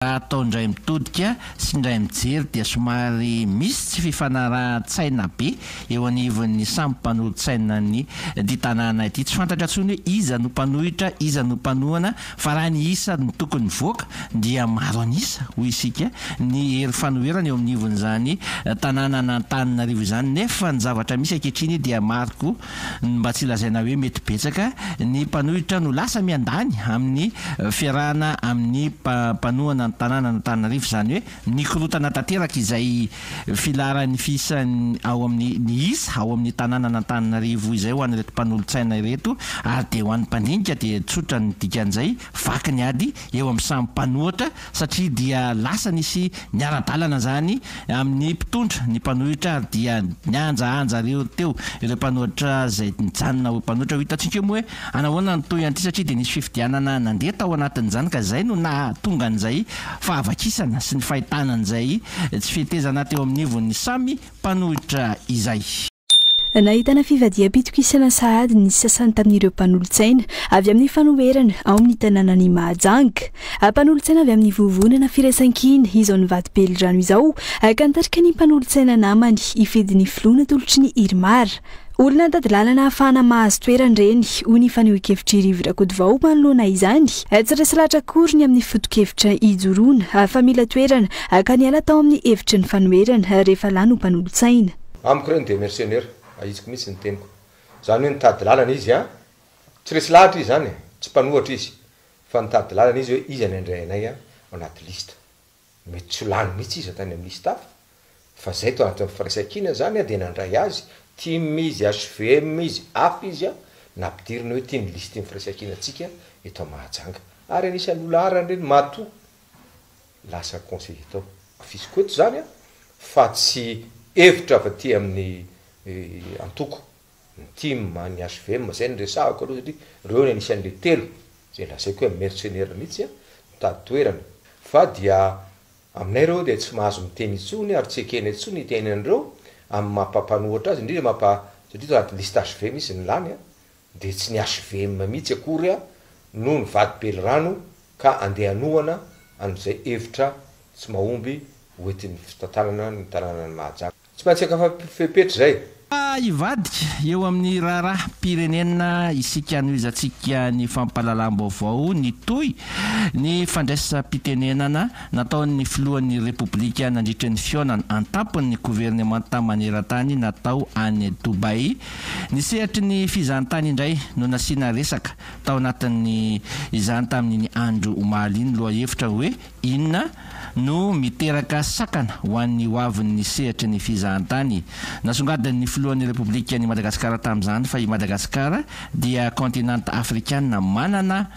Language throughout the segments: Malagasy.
Raha atao indray mitodika sy indray mijery dia somary misy tsy fifanarahan-tsaina be eo anivon'ny samy mpanolotsainan'ny ity tanàna ity. Tsy fantatra intsony hoe iza no mpanohitra, iza no mpanohana fa raha ny isa no tokony mivoaka dia maro an'isa, hoy isika, ny hery fanoherana eo anivon'izany tanànan'Antananarivo izany nefa ny zavatra misy ankehitriny dia maro koa mba tsy lazaina hoe mety betsaka ny mpanohitra no lasa miandany amin'ny fiarahana amin'ny mpanohana ny tanànan'Antananarivo, izany hoe nikorontana tanteraka izay filaharan'ny fiisan'ny ao amin'ny ny isa ao amin'ny tanànan'Antananarivo izay ho an'ireto mpanolotsaina ireto ary dia ho an'ny mpandinika dia tsotra ny dikan'izay, vaky ny ady eo amin'ny samy mpanohatra satria dia lasa nisy niara-dalana izany amin'ny mpitondra ny mpanohitra ary dia nihanjahanja reo teo ireo mpanohitra izay nijanona ho mpanohitra. Ho hitantsika eo moa hoe anahoana ny tohy an'ity satria dia nisy fifidianana nandeha tao anatin'izany ka izay no nahatonga an'izay fahavakisana sy ny fahitana an'izay tsy fetezana teo amin'ivon'ny samy mpanohitra izay. Nahitana fivadiham-pitokisana sahady ny sasany tamin'ireo mpanolotsaina avy amin'ny fanoherana ao amin'ny tanànan'i Mahajanga. Mpanolotsaina avy amin'ny Vovonana Firaisankina izao nivadi-belirano izao ka nitarika ny mpanolotsaina namany hifidy ny filoha natolotry ny Irmar. Olona nitady lalana ahafahana mahazo toerana ireny, hoy ny fanehoan-kevitr'i Rivo Rakotovao manoloana izany. Tsy resy lahatra akory ny amin'ny foto-kevitra ijoroana fa mila toerana ka niala tao amin'ny hevitry ny fanoherana rehefa lany ho mpanolotsaina. Amiko ireny dia mercenaire, ahitsiko mihitsy ny teniko. Izany hoe nitady lalana izy an, tsy resy lahatra izy izany e, tsy mpanohatra izy, fa nitady lalana izy hoe iza ny handray anay ao anaty liste. Mety tsy ho lany mihitsy izy tany amin'ny liste hafa, fa izay tao anatin'ny firaisankina izany an dia nandray azy, tim izy, hvm izy, hafa izy an, nampidirina hoe ity ny liste-n'ny firaisankinantsika eto Mahajanga. Ary anisan'ny olaharany ireny matoa lasa conseiller tao. Afisiko eto izany an, fa tsy hevitra avy aty amin'ny antoko, ny tim, ny hvm, izay no resahako aloha satria ireo no anisan'ilay telo izay lazaiko hoe mercenaires mihitsy an, mitady toerana. Fa dia aminay ireo dia tsy mahazo miteny intsony ary tsy ekena intsony hiteny an'ireo amin'ny maha mpampanohatra azy, indrindra mampa, satria tao anatin'ny liste hvm izy no lany an, dia tsy ny hvm mihitsy akory no nivadi-belirano ka andeha hanohana an'izay hevitra tsy mahomby ho entin'ny fitantanana ny tanànan'i Mahajanga. Tsy maintsy ankafa-fepetra izay. Hivadika eo amin'ny raharaham-pirenena isika hanohizantsika ny fampahalalam-baovao nitohy ny fandraisam-pitenenana nataon'ny filohan'ny Repoblika nandritra ny fihaonana an-tampon'ny governemanta maneran-tany natao any Dubai. Ny sehatry ny fizahantany indray no nasiana resaka tao anatin'ny izany tamin'iny andro omaly iny lohahevitra hoe inona no miteraka sakana ho an'ny hoavin'ny sehatry ny fizahantany. Nasongadin'ny filohan'ny Repoblikan'i Madagasikara tamin'izany fa i Madagasikara dia kaontinanta afrikana manana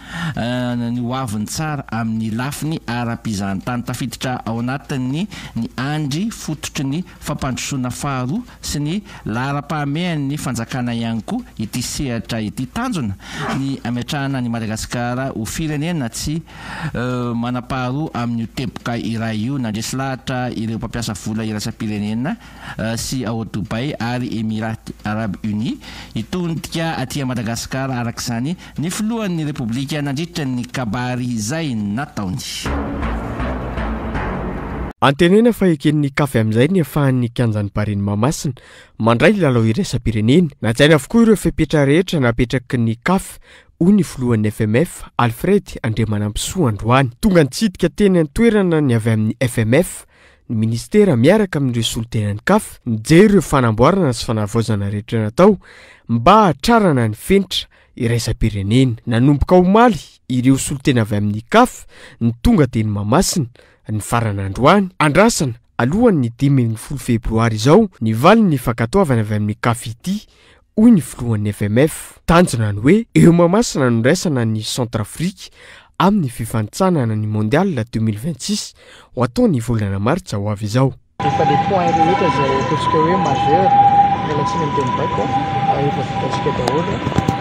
ny hoaviny tsara amin'ny lafiny ara-pizahantany tafiditra ao anatin'ny ny andry fototry ny fampandrosoana faharoa sy ny laharam-pahamehan'ny fanjakana ihany koa ity sehatra ity. Tanjona ny hametrahana an'i Madagasikara ho firenena tsy manam-paharoa amin'io teboka iray io. Nandresy lahatra ireo mpampiasa vola iraisam-pirenena sy ao Dubaï ary Emirats Arabes Unis hitondika aty Madagasikara araka izany ny filohan'ny Repoblika nandritra ny kabary izay nataony. Antenaina fa eken'ny Caf amin'izay ny afahan'ny kianjan'ny Barea Mahamasina mandray lalao iraisam-pirenena. Najaina avokoa ireo fepetra rehetra napetraky ny Caf, hoy ny filohan'ny FMF, Alfred Andriamanampisoa androany. Tonga nitsidika teny an-toerana ny avy amin'ny FMF, ny minisitera miaraka amin'ireo solontenan'ny Caf, nijery ireo fanamboarana sy fanavaozana rehetra natao mba hahatrarana ny fenitra iraisam-pirenena. Nanomboka omaly ireo solontena avy amin'ny Caf no tonga teny Mahamasina ny farana androany. Andrasana alohan'ny 15 febroary izao ny valin'ny fankatoavana avy amin'ny Caf ity, hoy ny filohan'ny FMF. Tanjona ny hoe eo Mahamasina no raisana ny Centrafrique amin'ny fifanintsanana ny Mondial 2026 ho atao ny volana martsa ho avy izao. Efa le point rehetra izay ataontsika hoe majeur Miala tsiny amin'ny teny baiko a, efa vitantsika daholo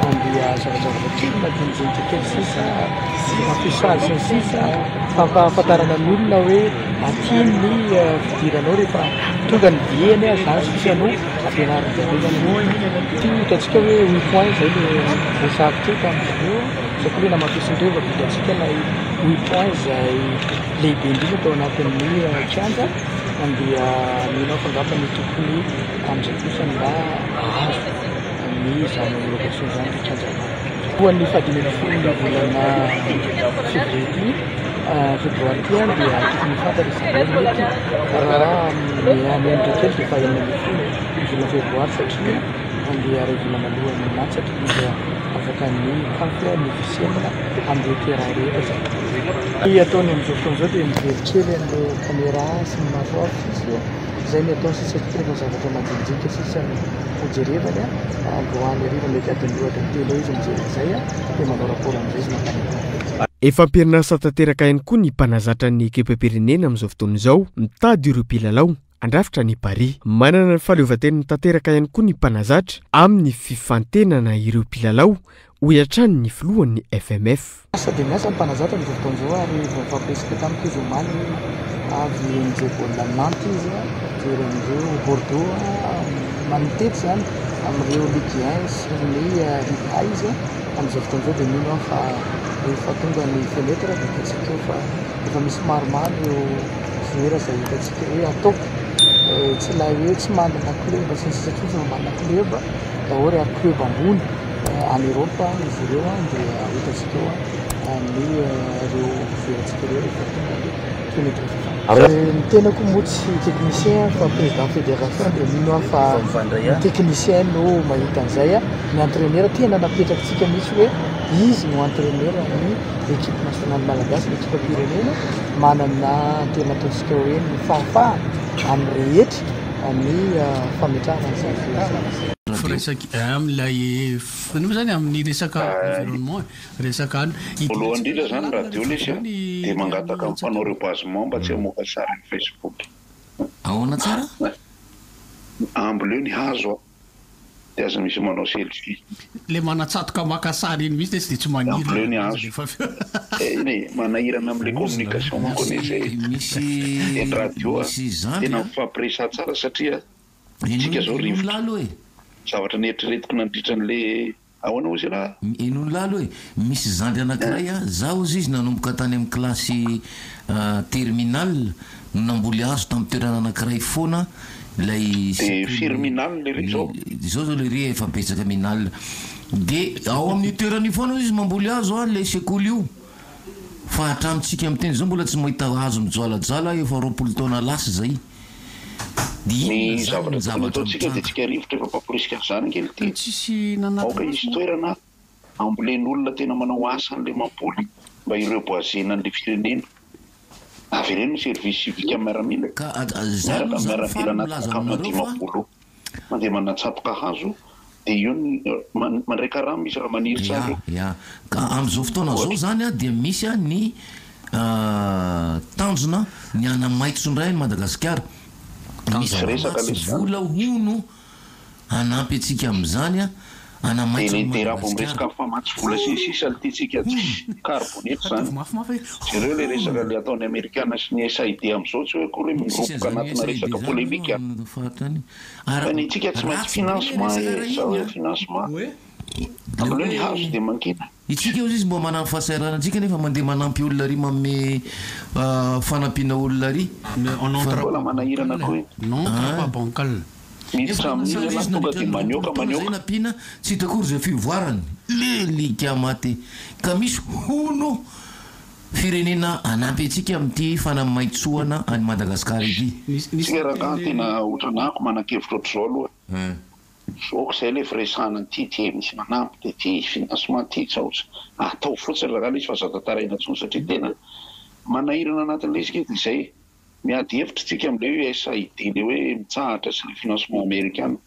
andia zavajavatra kely madinidinika kely sisa, affichage sy ny sisa, fampahafantarana ny olona hoe aty ny fidiranao rehefa tonga ny billet anie zany sisa no ampianarin'ny zareo zany. Ity hitantsika hoe huit points zay le resahako teo tamin'izareo, zay koa le namafisin'ireo efa vitantsika ilay huit points izay lehibe indrindra tao anatin'ny kianja. Dia mino aho fa angamba ny tokony amin'izay kosa no mba hahazo ny izany homologation izany ry kianja Alohan'ny faha-15 ny volana février ity, febroary ity dia tokony ho fantatra izy ireo mety raha miha-mihemotra kely dia faha-16 ny volana febroary satria handeha iray volana alohan'ny match tokony dia avoakan'ny CAF ny officiel amin'ireo terrain rehetra izay. Ny ataony amin'izao fotoana izao dia mijery kely an'ireo caméra sy ny maro hafa sisa, izay ny ataony sisa satria efa zavatra majinijinika sisa no hojerevany, androany hariva mety adiny roa adiny telo eo izy mijery an'izay dia manao rapport amin'izay izy mankany an-trano. Efa am-perinasa tanteraka ihany koa ny mpanazatra ny ekipam-pirenena amin'izao fotoana izao, mitady ireo mpilalao handrafitra ny Barea. Manana ny fahaleovantenany tanteraka ihany koa ny mpanazatra amin'ny fifantenana ireo mpilalao, hoy hatrany ny filohan'ny FMF. Miasa dia miasa ny mpanazatra amin'izao fotoana izao ary vao nifampiresaka tamiko izy omaly hoe avy nijery baolina Nantes izy, nijery an'ireo Bordeaux, manitety izany amin'ireo Ligue 1 sy ny Ligue A izy amin'izao fotoana izao dia mino aho fa rehefa tonga ny fenêtre dia hitantsika eo fa efa misy maromaro ireo joueur izay hitantsika hoe ataoko tsy ilay hoe tsy manana club sy ny sisa intsony fa manana club daholo ary club ambony. Any Europe izy ireo dia ho hitantsika eo ny ireo joueur-ntsika ireo rehefa tonga ny fenêtre FIFA. Ny tenako moa tsy technicien fa président fédération dia mino aho fa ny technicien no mahita an'izay. Ny entraîneur tena napetrakitsika mihitsy hoe izy no entraîneur ny équipe nationale malagasy, ny ekipam-pirenena manana tena ataontsika hoe ny fahafahana amin'ny rehetra ny fametrahana an'izany joueur izany. Firesaka amin'ilay inona moa izany amin'ny resaka environnement e, resaka any. Voalohany indrindra zany radio lesy a, dia mangataka amin'ny mpanao reboisement mba tsy hamoaka sary amin'ny facebook. Ahoana tsara? Amboleo ny hazo a, dia aza misy manao selfie. Ilay manatsatoka maka sary iny mihitsy lesy dia tsy maniry Amboleo ny hazo. rehefa avy eo. Eny e, manahirana amin'ilay communication manko anie izay e. Misy Eny radio a, misy zandry tena a. mifampiresaha tsara satria Tsika zao rivotra. Zavatra neritreretiko nandritra an'le ahoana hozy ialahy? Henoy lalo e! Misy zandry anankiray a, za hozy izy nanomboka tany amin'ny kilasy terminale no namboly hazo tamin'ny toerana anankiray foana ilay De sekoly firy minale lery zao? Zao zao lery efa betsaka minale. De ao amin'io toerana io foana hozy izy mamboly hazo a, ilay sekoly io. Fa hatramintsika miteny zao mbola tsy mahita hazo mijoalajoala efa 20 taona lasa izay. Dia Ny inona izany zavatra ny tokony zavatra ataontsika dia mitranga? tsika rivotra efa mpamporisika an'izany ange ity. Tsisy Aoka nanatona azy hisy moa. toerana ambolen'olona tena manao asa an'ilay mamboly mba hi-reboiser-na an'ilay firenena. Avereno ny service civique amin'ny miaramila e. Ka za Miaraka aloha amin'ny izany miaramila faly anaty milaza akama aminareo fa. 50 mandeha manatsatoka hazo dia eo ny mandray karama izy raha maniry tsara Ya, eo. ya. Ka amin'izao fotoana izao Ohatra. izany an, dia misy an ny tanjona ny hanamaitso indray an'i Madagasikara. Misy Misy resaka mpamatsy lesy zany. vola hono hanampy antsika amin'izany an, hanamaitso Dia an'i le dia raha vao Madagasikara. miresaka mpamatsy vola sy ny sisa ny tiantsika Hono. carbone eto Ataovy zany. mafimafy hoe Jereo le hono. resaka le ataon'ny amerikana sy ny SAID amin'izao tsy hoe akory hoe Tsisy miroboka an'izany anatina SAID resaka izany polémique aloha a. amin'ny faritany. Fa Ary ny antsika tsy maintsy ratsy be le financement resaka e, raha sa iny hoe an. financement. Hoe? Le Amboleo ny hoe hazo dia mangina. Itsika ozy izy mba manana fahasahiranana antsika nefa mandeha manampy olona ary manome fanampiana olona ary Mais on fa n'entre Mbola pas manahirana bancal koa e. e. N'entre pas ah bancal. Miditra efa amin'iny lasa ialahy izy tonga nandritra dia ny manioka 20 taona zay manioka. nampiana tsy hita akory zay fivoarany lelika maty ka misy hono firenena hanampy antsika amin'ity fanamaitsoana an'i Madagasikara ity. Nisy nisy Tsika rangahy niteny tena otran'ako manan-kevitra ohatr'izao aloha. Ok zay le firesahana an'ity ty misy manampy de ty financement ty tsaotsa atao fotsiny rangahy le izy fa aza tantaraina intsony satria tena manahirana anatin'le izy nge de zay miady hevitra tsika amle USAID le hoe mitsahatra sy le financement amerikana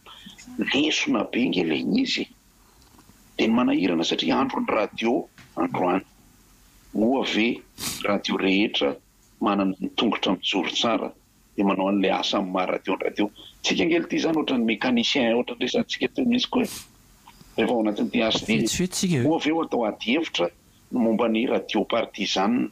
lesona be nge le izy de ny manahirana satria andron'ny radio androany moa ve radio rehetra manana ny tongotra mijoro tsara. dia manao an'ilay asa amin'ny maha radio ny radio. Tsika ange ity izany ohatran'ny mécanicien ohatran'ny resahantsika teo mihitsy koa e. Rehefa ao anatin'ity asa ity, Fetsifetsy moa ve ho atao ady hevitra ny momba ny radio partisane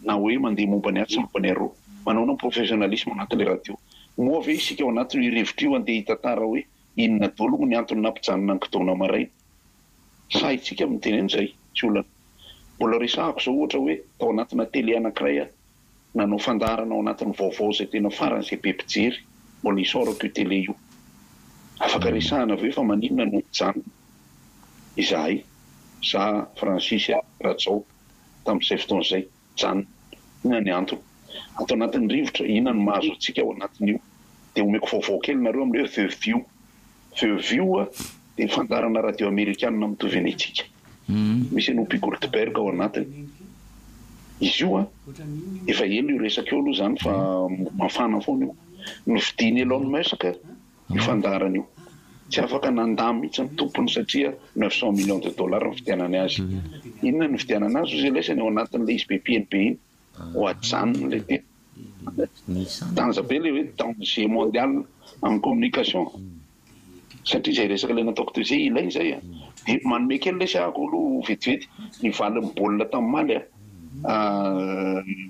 na hoe mandeha momba ny atsy sy momba ny aroa? Manahoana ny professionnalisme ao anatin'ilay radio? Moa ve isika ao anatin'io rivotra io andeha hitantara hoe inona daholo moa ny antony nampijanona ny kidona maraina? Sahintsika miteny an'izay, tsy olana. Mbola resahako izao ohatra hoe tao anatina télé anankiray aho nanao fandaharana ao anatin'ny vaovao izay tena faran'izay be mpijery, mbola isaorako io télé io. Afaka resahana avy eo fa maninona no mijanona izahay, za, Francis, Rajao, tamin'izay fotoana izay. Mijanona. Inona ny antony? Ato anatin'ny rivotra, inona no mahazo antsika ao anatin'io? Dia omeko vaovao kely nareo amin'ilay hoe The View. The View dia fandaharana radio amerikana mitovy ny antsika. Misy an'i Whoopi Goldberg ao anatiny. Izy io an, efa ela io resaka io aloha izany fa mafana foana io. Novidian'i Elon Musk io fandaharana io. Tsy afaka nandà mihitsy ny tompony satria 900 millions de dollars ny nividianany azy. Inona no nividianana azy hozy ilaisany ao anatin'ilay izy be mpihaino be iny. Ho ajanony ilay teny. Danger be ilay hoe danger mondial en communication. Satria izay resaka ilay nataoko teo izay ilaina izay a. Dia manome kely lesy ahako aloha vetivety ny valin'ny baolina tamin'ny omaly a.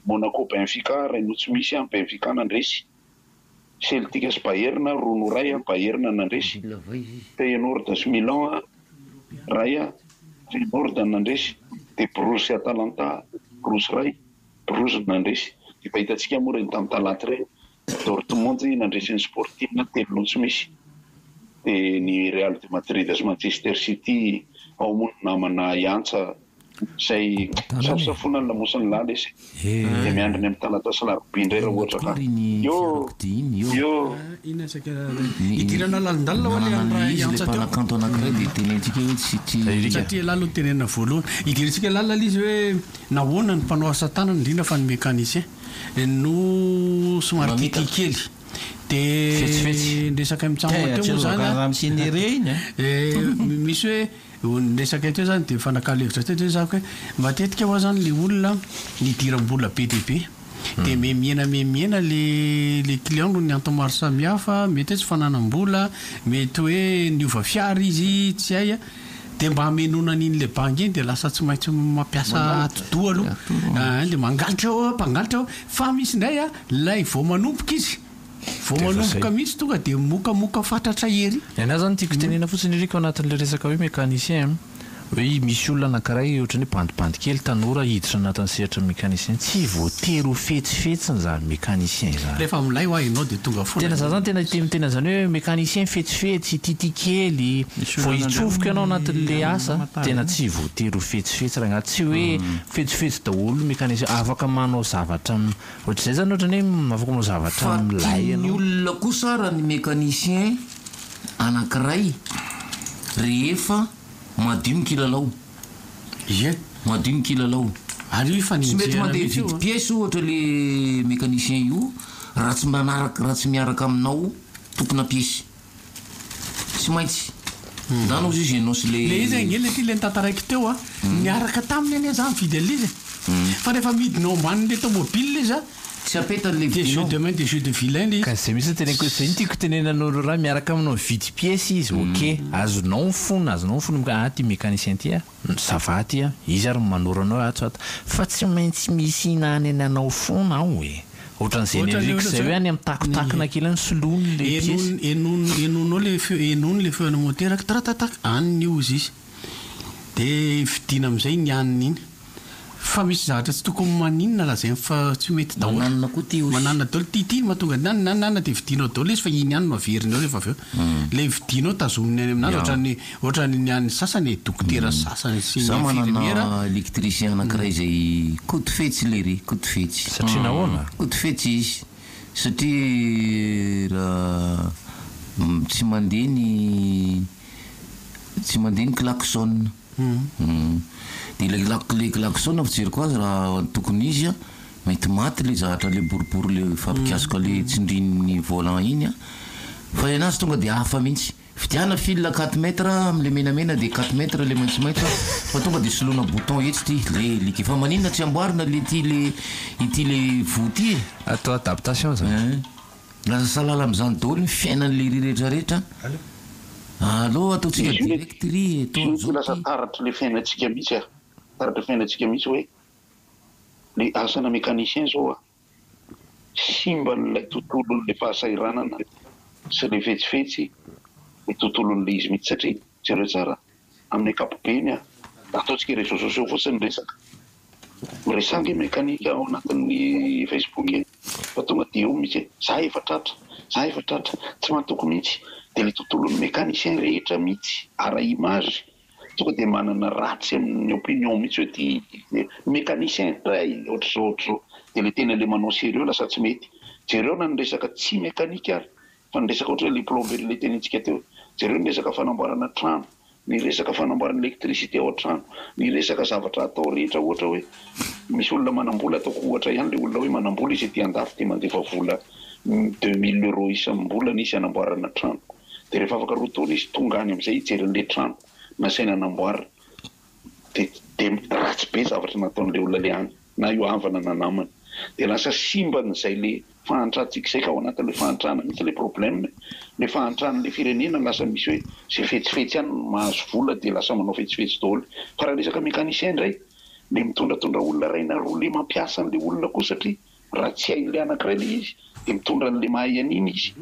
Monaco Benfica iray no tsy misy a, Benfica nandresy. Celtic sy Bayern roa no iray a, Bayern nandresy. Feyenoord sy Milan iray a, Feyenoord nandresy. Dia Bruges sy Atalanta roa sy iray, Bruges nandresy. Efa hitantsika moa ireny tamin'ny talata ireny. Dortmund nandresy ny Sporting telo no tsy misy. Dia ny Real de Madrid sy Manchester City ao moa ny namana hiantsa izay safosafoana ny lamosin'ny lahy lesy. Dia miandry ny amin'ny talata sy alarobia indray raha ohatra ka. Io! Io! Inona saika idirana lalindalina hoa le an'i Raha hiantsa teo. Mpanakanto anankiray dia tenentsika hoe tsy tsy. Satria elah aloha tenenina voalohany. Idirantsika lalina ilay izy hoe nahoana ny mpanao asa tanana indrindra fa ny mécanicien. No somary tiatia kely. Dia ny resaka mitsam teo moa zany an, misy hoe ny resaka teo zany dia mifanakalo hevitra teo dia zako hoe matetika hoa zany le olona nidiram-bola be dia be dia mihemihena mihemihena le le client noho ny antony maro samihafa, mety hoe tsy fananam-bola, mety hoe niova fiara izy tsy hay. Dia mba hamenoana an'iny le banga iny dia lasa tsy maintsy mampiasa atidoha aloha. Ein dia mangalatra eo, mpangalatra eo. Fa misy indray a, ilay vao manomboka izy, vao manomboka mihitsy tonga dia mokamoka fatratra ery. Ny anah zany tiako tenena fotsiny Eric ao anatin'ilay resaka hoe mécanicien hoe misy olona anankiray ohatran'ny hoe bandibandy kely tanora hiditra anatin'ny sehatra mécanicien tsy voatery ho fetsifetsiny izany mécanicien izany. Rehefa milay hoa ianao dia tonga foana Tena za zany tena te miteny an'izany hoe mécanicien fetsifetsy, tiatia kely, vao hitsofoka ianao anatin'le asa, tena tsy voatery ho fetsifetsy rangahy, tsy hoe fetsifetsy daholo mécanicien, afaka manao zavatra ohatr'izay zany ohatrany hoe afaka manao zavatra Fa milay tian'ny ianao. olona kosa ara ny mécanicien anankiray rehefa madio ny kilalao. Ie. Madio ny kilalao. Ary io Tsy mety ifanenjehana mandeha mihitsy io hividy an. pièce ohatra le mécanicien io raha tsy manaraka raha tsy miaraka aminao tompona pièce. Tsy maintsy. Ndana ozy izy ianao sy le. Le izy ange le ty le notantaraiko teo a, niaraka taminy anie za nividy an'le izy e. Fa rehefa midina ao ambanin'le tomobile izy a, Tsy apetany le dia jeu vidinao. de main dia jeu de vilain le izy. Ka zay mihitsy no teneniko hoe zay no tiako tenenana anao raha miaraka aminao mividy pièce izy ok azonao ny fony azonao ny fony ah ty mécanicien ty ah ça va ty ah izy ary manoro anao ato ato fa tsy maintsy misy hinanany anao foana ao e ohatran'izay Ohatra le Eric ohatra zay hoe any mitakotakona kely any soloiny le pièce. Henono henono henonao le feo henono le feon'ny motera tratatak any io ozy izy. Dia vidiana amin'izay ny hanina iny. Fa misy zavatra tsy tokony maninona lazainy fa tsy mety daholo. Mananina koa ty osy. Mananina daholo ty ty no mahatonga ny na na dia vidianao daholo izy fa iny ihany no averiny ao rehefa avy eo. Ilay vidianao tazominy any aminazy ohatran'ny ohatran'ny ny an'ny sasany e, dokotera sasany sy ny Za manana infirmiera. électricien anankiray izay Kotofetsy lery, Kotofetsy. Satria nahoana? Kotofetsy izy satria raha tsy mandeha ny Tsy mandeha ny klaxon. Dia ilay ilay klaxon fijeriko azy raha tokony izy an, mety maty ilay zavatra ilay boribory ilay fampikasoka ilay tsindrin'ny volant iny an, fa ny anazy tonga dia hafa mihitsy. Vidiana fil quatre mètres amin'ilay menamena dia quatre mètres ilay maitsomaitso an, fa tonga dia soloina bouton etsy ity, lelika. Fa maninona tsy amboarina ilay ity ilay ity ilay voa ity e? Atao adaptation zany. Ein. Lasa salala amin'izany daholo ny fiainan'i lery rehetra rehetra. Aleo ataontsika Izy io le direct ry e, izy io toa lasa an'izao ty. taratry le fiainantsika mihitsy a, taratry fiainantsika mihitsy hoe le asana mécanicien zao a, simban'ilay tontolon'ilay fahasahiranana sy le fetsifetsy ny tontolon'ilay izy mihitsy satria jereo tsara amin'ny ankapobeny a, ataontsika réseaux sociaux fotsiny ny resaka, miresaha ange mécanique ao anatin'ny Facebook e, fa tonga dia eo mihitsy hoe za efa tratra, za efa tratra, tsy matoky mihitsy, dia ilay tontolon'ny mécanicien rehetra mihitsy ara-image tonga dia manana ratsy amin'ny opinion mihitsy hoe ity mécanicien indray ohatr'izao ohatr'izao, dia ilay tena ilay manao sérieux lasa tsy mety, jereo na ny resaka tsy mécanique ary fa ny resaka ohatra hoe ilay plomberie ilay tenintsika teo, jereo ny resaka fanamboarana trano, ny resaka fanamboarana électricité ao an-trano, ny resaka zavatra atao rehetra ohatra hoe misy olona manam-bola ataoko ohatra ihany ilay olona hoe manam-bola izy aty an-dafy dia mandefa vola 2000 euros isam-bolana izy hanamboarana trano dia rehefa afaka roa taona izy tonga any amin'izay hijery an'ilay trano nasaina namboarina dia dia ratsy be zavatra nataon'ilay olona ilay any na io havana na namana dia lasa simban'izay le fahantrantsika izay ka ao anatin'ilay fahantrana mihitsy ilay problème, ilay fahantran'ilay firenena lasa misy hoe izay fetsifetsy ihany no mahazo vola dia lasa manao fetsifetsy daholo. Fa raha resaka mécanicien indray le mitondratondra olona iray na roa le mampiasa an'ilay olona koa satria raha tsy hain'ilay anankiray ilay izy dia mitondra an'ilay mahay an'iny izy.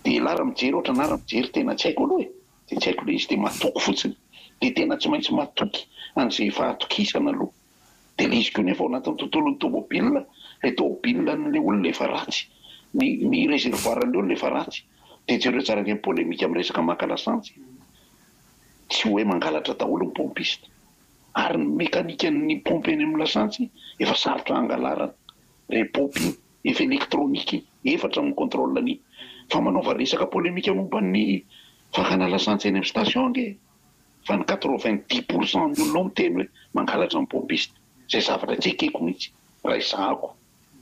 Dia elah raha mijery ohatra na raha mijery tena tsy haiko aloha e! Dia tsy haiko ilay izy dia matoky fotsiny. Dia tena tsy maintsy matoky an'izay efa atokisana aloha. Dia ilay izy koa nefa ao anatin'ny tontolon'ny tomobile, ilay tomobile an'ilay olona efa ratsy, ny ny réservoir an'ilay olona efa ratsy. Dia jereo tsara ange ny polémique amin'ny resaka maka lasantsy. Tsy hoe mangalatra daholo ny pompiste. Ary ny mécanique-n'ny pompe eny amin'ny lasantsy efa sarotra hangalarana. Ilay pompe iny, efa électronique iny, efatra no mi-contrôle an'iny. Fa manaova resaka polémique momba ny fakana lasantsy eny amin'ny station ange e. Fa ny 90 pour cent ny olona ao miteny hoe mangalatra ny pompiste, izay zavatra tsy ekeko mihitsy raha izahako.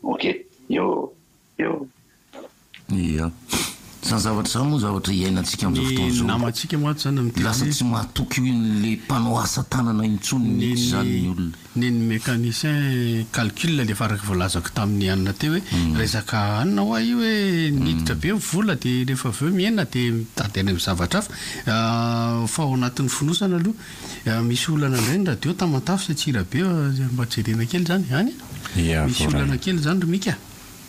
Ok, eo eo. Ia. Izany zavatra izany moa zavatra iainantsika amin'izao Ny fotoana izao. namantsika mantsy izany miteny Lasa hoe. tsy mahatoky an'ilay mpanao asa tanana intsony mihitsy izany ny olona. Ny ny mécanicien calcul le efa araka voalazako tamin'ny anona teo hoe resaka anona hoa io hoe niditra be ny vola de rehefa avy eo mihena de mitady any amin'ny zavatra hafa fa ao anatin'ny fonosana aloha misy olana indray ny radio Tamatave sy Antsirabe mba jerena kely zany any Ia, misy voaray. olana kely zany ry Mika.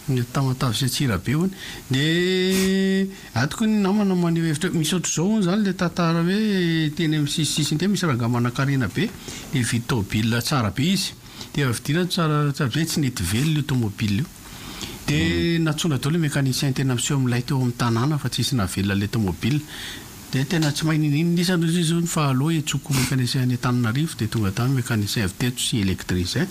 Ny Tamatave sy Antsirabe hono. Dia ato koa ny namana maneho hevitra hoe misy ohatr'izao hono izany ilay tantara hoe teny amin'ny sisisisiny teny misy rangahy manankarena be dia nividy tômôbila tsara be izy. Dia avy vidiana tsara tsara be tsy nety velona io tômôbila io. Dia nantsoina daholo ny mécanicien tena miseho milay teo amin'ny tanàna fa tsisy nahavelona ilay tômôbila. Dia tena tsy mahay ninininona isany hozy izy hono fa aleo hiantsoako mécanicien any Antananarivo dia tonga tany mécanicien avy teto sy électricien.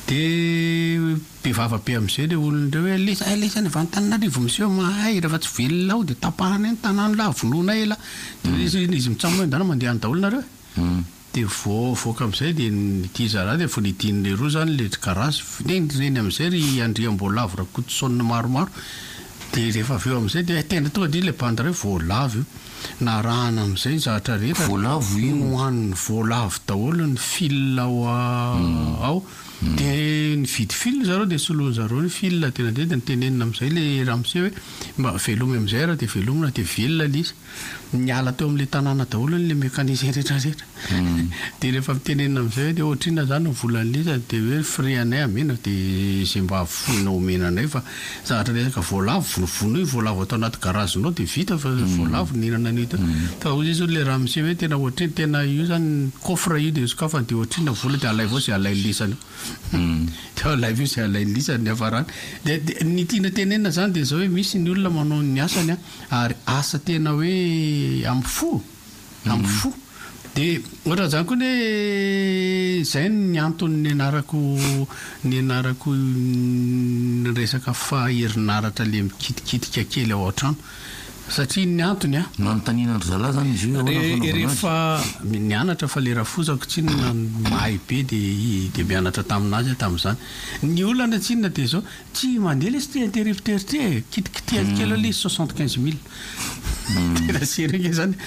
Dia Be vava be amizay le olona ireo hoe lesa eh lesa any avy Antananarivo miseho mahay rehefa tsy velona ao de tapahanay ny tanàna lah vonoinay elah de hoy izy izy mitsam hoe ndana mandeha any daholo nareo e de vao avoaka amizay de ity zalahy de vao nidin'ny leroa zany le garazy neny amizay ry Andriamboalavo Rakotoson maromaro de rehefa avy eo amizay de tena tonga de le bandy ray voalavo io narahana amizay ny zavatra rehetra Voalavo io. nohanin'ny voalavo daholo ny fil ao ao Dia nividy fil zareo dia soloin zareo ny fil dia nandeha dia nitenenina amin'izay le ramose hoe mba velomy amin'izay raha dia velomina dia velona le izy. Niala teo amin'ilay tanàna daholo le mécanicien rehetra rehetra. Dia rehefa mitenenina amin'izay hoe dia ohatrinona izany ny volan'ilay izy dia hoe frais anay amena dia izay mba foinao omena anay fa zavatra resaka voalavo, vonovono io voalavo ato anaty garazinao dia vita fa voalavo nihinana an'io teo. Fa hoy izy le ramose hoe tena ohatrinona, tena io zany coffre io dia sokafany dia ohatrinona vola dia alaivo ao izay alain'ny lisany eo. Dia alaivo eo izay alain'ny lisany ny hafarany. Dia dia ny tiana tenenina zany dia izao hoe misy ny olona manao ny asany an, ary asa tena hoe amin'ny fo. Amin'ny fo. Dia ohatran'izany koa ny hoe izay ny antony nianarako nianarako ny resaka fa herinaratra le mikitikitika kely ao an-trano. Satria ny antony an. Nanontaniana an-dry zalahy izany izy io hoe ahoana ny fanaovana azy? Rehefa nianatra fa le rafozako tsinona mahay be dia dia mianatra tamin'azy aho tamin'izany. Ny olana tsinona dia izao, Tsy mandeha lesy ty interrupteur ty e, kitikitihany kely eo lesy 75 mille. Tena sérieux nge zany.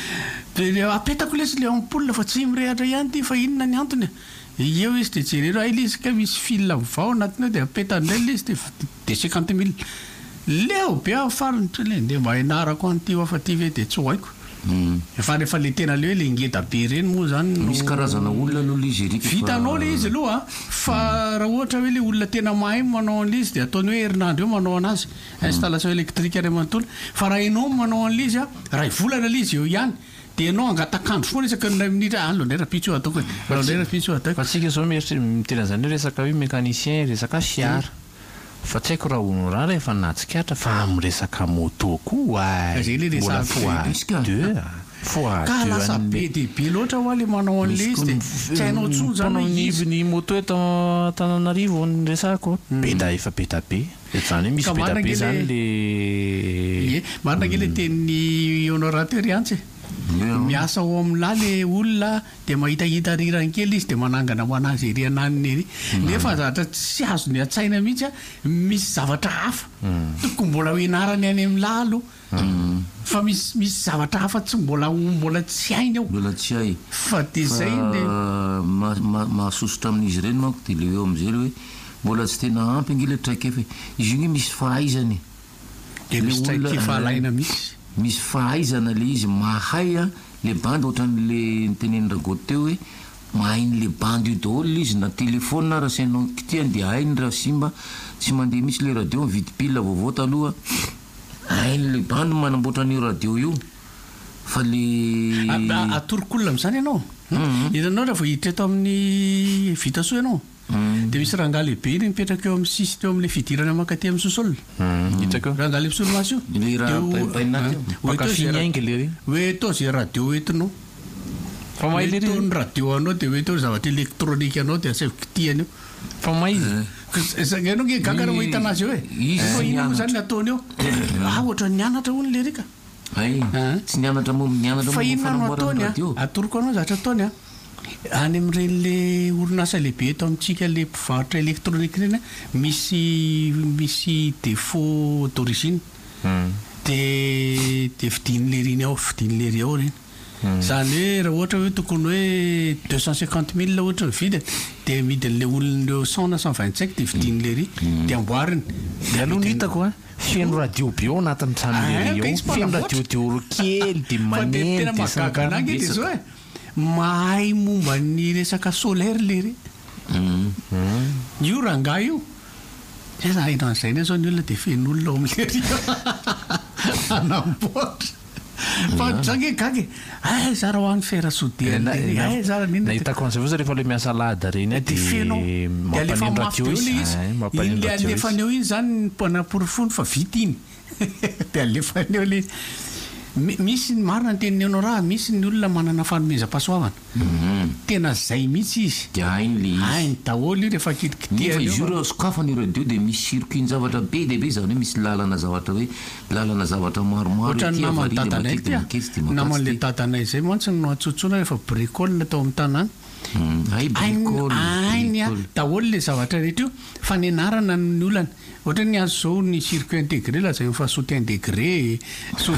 De apetako lesy le ampoule fa tsy mirehatra ihany ty fa inona ny antony e. Eo izy de jereo hay lesy kay misy fil mivao anatiny ao de apetany ndray lesy de de 50 mille. Leo be aho farany toy le ndeha mba hianarako an'ity hafa ty ve de tsy ho haiko. Fa rehefa le tena le hoe le ngeda be ireny moa zany no. Misy karazana olona aloha le izy Eric fa. Vitanao le izy aloha a, fa raha ohatra hoe le olona tena mahay manao an'le izy de ataony hoe herinandro eo manao anazy, installation électrique iray manontolo, fa raha enao no manao an'le izy a, ray volana le izy eo ihany, de enao angatak'andro foana isaky ny ray minitra, aleo ndray rahampitso io ataoko e, aleo ndray rahampitso io ataoko. Fa tsika zao mieritreritra miteny an'izany hoe resaka hoe mécanicien, resaka fiara. Fa tsy haiko raha honorà rehefa nahatsikaritra fa amin'ny resaka moto koa Ka zay le mbola resahako fois teo iny. deux a! Fois Ka deux lasa an'le. be dia be loatra hoa le manao an'le Misy izy koa dia ny tsy hainao intsony zany mpanao hoe ny iza. ny moto eto Antananarivo no resahako be da efa be da be. Izany hoe misy Ka be da marina be ange zany le le. Ie, marina ange le tenin'i Honorat teo ry Antsa e. Miasa ao amin'lah le olona Dia mahitahita rirany kely izy dia manangana ho an'azy ery ananiny ery. Nefa zavatra tsy azony an-tsaina mihitsy an, misy zavatra hafa tokony mbola ho ianarany any amin'lah aloha. Fa misy misy zavatra hafa tsy mbola ho mbola tsy hainy ao. Mbola tsy hay. Fa dia Fa izay le. ma- ma- mahasosotra amin'izy ireny manko dia le eo amin'izay le hoe mbola tsy tena ampy ange le traikefa e. Izy io nge misy fahaizana e. Dia Le misy olona traikefa alaina mihitsy. Misy fahaizana le izy mahay a, le bandy ohatran'le notenenin'i Ragoto teo hoe mahain'le bandy io daholo le izy na téléphone ara asainao kitihany dia hainy raha simba tsy mandeha mihitsy le radio mividy pile vaovao taloha hain'le bandy manamboatra an'io radio io fa le Atoroko olona amin'izany ianao, hitanao raha vao hiditra eto amin'ny Vitasoa ianao, Dia misy rangahy lehibe iny mipetraka eo amin'ny sisy teo amin'ilay fidirana mankaty amin'ny sous-sol. Hitako eo. Rangahy le mpisolomaso io. Ilay raha Dia ho- bainbainina aty io. Ho eto Mpankafy izay ny ra- haingo lery. Ho eto izay radio entinao. Fa may Ho lery. eto ny radio anao dia ho eto ny zavatra elektronika anao dia asaivo kitihana eo. Fa may izy. Ka z- ianao nge gaga raha mahita anazy eo e. Izy Fa tsy inona moa nianatra. izany ny ataony eo? Ah, ohatran'ny nianatra hono lery ka. Hay, tsy nianatra momba nianatra Fa momba ny inona no fanamboarana ataony a? radio. Atoroko anao ny zavatra ataony a. Any amin'ireny le orinasa lehibe eto amintsika le mpivarotra électronique ireny a, misy misy défaut d'origine. De de vidian'lery iny ao, vidian'lery ao ireny. Izany hoe raha ohatra hoe tokony hoe 250 mille ohatra ny vidiny, de amidin'le olona eo 100 na 125 de vidian'lery, de amboariny. Dia aloha ny hitako a, feno radio be ao anatin'ny trano Ah, lery ka ao, izy feno mpanamboatra. radio dehoro kely dia Fa dia maneno tena dia sy ny mahagaga anah tariny ange dia betsaka. zao e, mahay momba ny resaka solaire lery. Io rangahy io, tena haino an'izay indray zao ny olona dia feno olona ao amin'ny lery hanamboatra. Fa za nge gaga e, hay za raha ho any fer à souder Na- an'lery, na- hay za raha n'inona dia. Nahitako an'izay fotsiny rehefa ilay miasa alahady ireny aho Dia feno ao, dia dia alefa mampaneno mafy radio be eo izy. ilay izy. Ay, Iny mampaneno le radio izy. alefany eo iny zany ny mpanaporofony fa vita iny. Dia alefany eo ilay izy. Mi- Misy ny marina ny tenin'i Honorat, misy ny olona manana fanomezam-pahasoavana. Tena zay mihitsy izy. Dia hainy le izy. Hainy daholo io rehefa Nefa kitikitihana izy eo io fa. raha sokafana io radio dia misy circuit-n-javatra be dia be, izany hoe misy lalana zavatra hoe lalana zavatra maromaro Ohatran'ny ety naman'i avy ary dia dadanay makety ity dia a. maketsy dia makatso Naman'ilay ity. dadanay izay mantsy no nantsontsoina rehefa bricole tao amin'ny tanàna. Hay Hainy bricole, hainy a bricole. daholo ilay zavatra rehetra io fa ny anarana no ny olana. Ohatra ny azy izao ny circuit intégré lazainy fa soutien degré, sou-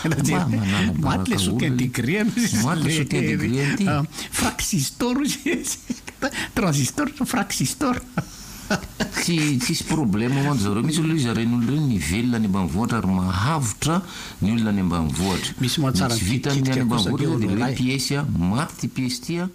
tena Mba jereo. manala Maty baraka ilay soutien olona. degré aloha izy Maty le- soutien degré an'ity. Ah, fraxistor hozy izy. Transistor, fraxistor. Tsy tsisy problème ho an-dry zareo mihitsy aloha izy ireny olona ireny mivelona any ambanivohitra ary mahavotra ny olona any ambanivohitra. Misy mahatsara Ny tsy vitan'ny any mikitikita kosa ambanivohitra ange dia ilay hoe Honorat e. pièce maty ity pièce ity a.